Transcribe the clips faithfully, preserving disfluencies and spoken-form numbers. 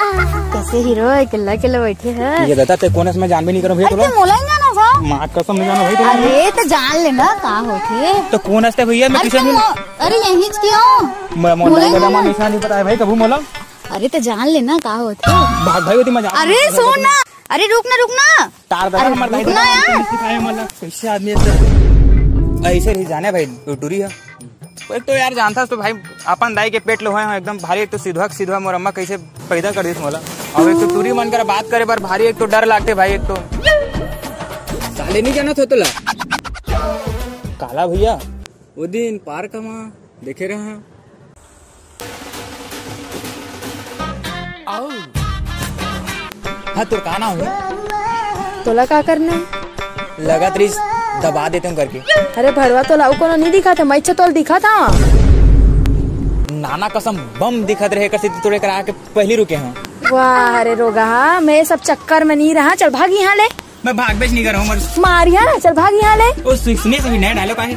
कैसे हीरो अकेल्ला अकेल्ला बैठे हे? ये दादा, ते कोन हस, मैं जानबे नहीं करूँ भैया अरे, तोला। ते मोला ही जाना था। माँ कसम नहीं जाना भाई तोला। अरे, तो जान लेना का होथे। तो कोन हस ते भैया, मैं अरे, किसे ते नहीं मो-, अरे, यही क्यों? मैं मोला मोला ही ही दादा, जाना। मैं नहीं पता है भाई, कभू मोला। अरे, तो जान लेना का होथे। भाग भाई, वो तो मैं जान अरे, नहीं पता सुन ना। अरे, रुक ना, रुक ना। तार दादा अरे, मर रुक ना यार। सिखाया मतलब, कैसे आदमी ऐसे? ऐसे नहीं जाने भाई, टुरी है। एक तो यार जानता तो भाई, अपन दाई के पेट लोहे हो एकदम भारी, एक तो सिधवा के सिधवा मोर अम्मा कैसे पैदा कर दिस मोला। और एक तो टुरी मन कर बात करे बर भारी, एक तो डर लागते भाई, एक तो। साले नहीं जाना था तोला। काला भैया? वो दिन पार्क में देखे रहे हैं। हाँ, तोर का नाम है? तोला का करना है? लगत रहिस दबा देते हूँ करके। अरे भड़वा, तोला अउ कोनो नहीं दिखा था? मैं इच्छा तोल दिखा था। नाना कसम बम दिखत रहे, कर से तोड़े करा के पहली रुके हैं। वाह, अरे रोगा, हाँ, मैं सब चक्कर में नहीं रहा। चल भाग यहाँ ले। मैं भाग बेच नहीं कर रहा हूँ, मर- मार यहाँ, चल भाग यहाँ ले। ओ, सु-, सुनिए, सुनिए, नया डायलॉग आए।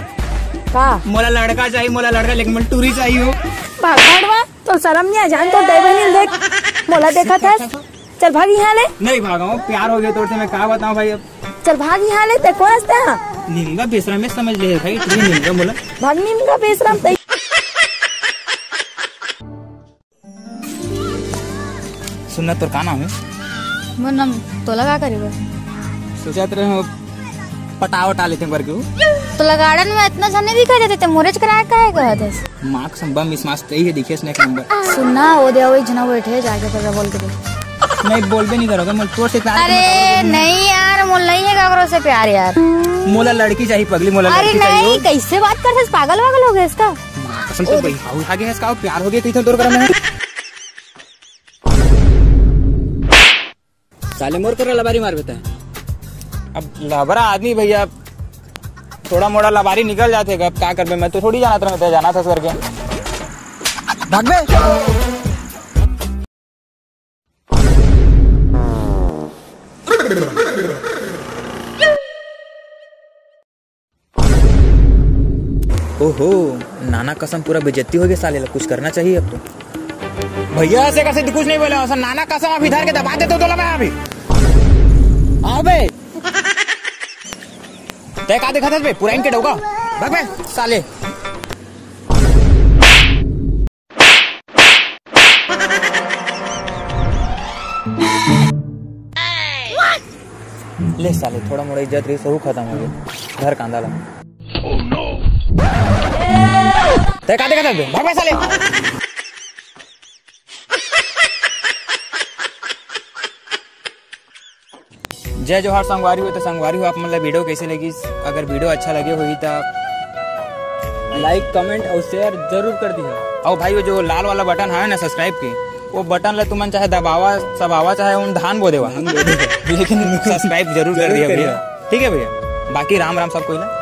का? मोला लड़का चाहिए, मोला लड़का, लेकिन मोला टूरी चाहिए हो। भाग भड़वा, तो शर्म नहीं आ जान, तो दे बहनी देख, मोला देखा था। चल भाग यहाँ ले। नहीं भागा हूँ, प्यार हो गया तोर से, मैं क्या बताऊँ भाई अब। चल भाग यहाँ ले, ते कौन हंसते हैं? निमगा बेसरा में समझ ले भाई, तू निमगा बोला। भाग निमगा बेसरा में। सुनना, तोर का नाम है? मोर नाम तोला का करे बर? सोचत रहे हो पटा वटा लेते हैं करके। तोला गार्डन में इतना झन नहीं दिखा देते, ते मोरेच कराए का है कहत हस? माँ कसम बम इस मास तई है, देखिए स्नैक नंबर। सुनना, वो दे, वो एक जना बैठे, जाके तेरा बोल के दे। नहीं, बोलबे नहीं करोगे, मैं तोर से प्यार अरे करना चाहूँगा। नहीं यार, मोल नहीं है काकरो से प्यार यार। मोला लड़की चाहिए पगली, मोला अरे लड़की चाहिए। नहीं, कैसे बात कर, पागल वागल हो गया इसका? माँ कसम से भाई, हाउ खा गया इसका, प्यार हो गया कहीं तो तोर घर में। साले मोर करा लबारी मार बेटा। अब लबरा आदमी भैया, थोड़ा मोड़ा लबारी निकल जाते, अब का करबे, मैं तो थोड़ी जानत रहता, जाना था करके। भाग बे। ओहो, नाना कसम पूरा बेइज्जती हो गया साले ला, कुछ करना चाहिए अब तो। भैया ऐसे कैसे कुछ नहीं बोला, ऐसा नाना कसम अभी धर के दबा देते हो तोला मैं अभी। आओ बे। तय का देखा था बे, पूरा इनके डोगा। भाग बे, साले। ले साले, थोड़ा मोड़ा इज्जत रही, सहू खत्म हो गया। घर कांदा ला। तय का देखा था बे? भाग बे साले। जय जोहार संगवारी हो, तो संगवारी हो, आप मन ला वीडियो कैसे लगी? अगर वीडियो अच्छा लगे होही, तो लाइक, कमेंट और शेयर जरूर कर दिहा। और भाई, वो जो लाल वाला बटन है ना सब्सक्राइब के, वो बटन ला तुमन चाहे दबावा, सबावा, चाहे उन धान बो देवा, धान बो देवा। लेकिन सब्सक्राइब जरूर कर जरूर दिहा करिहा। भैया, ठीक है भैया, बाकी राम राम सब कोई ला।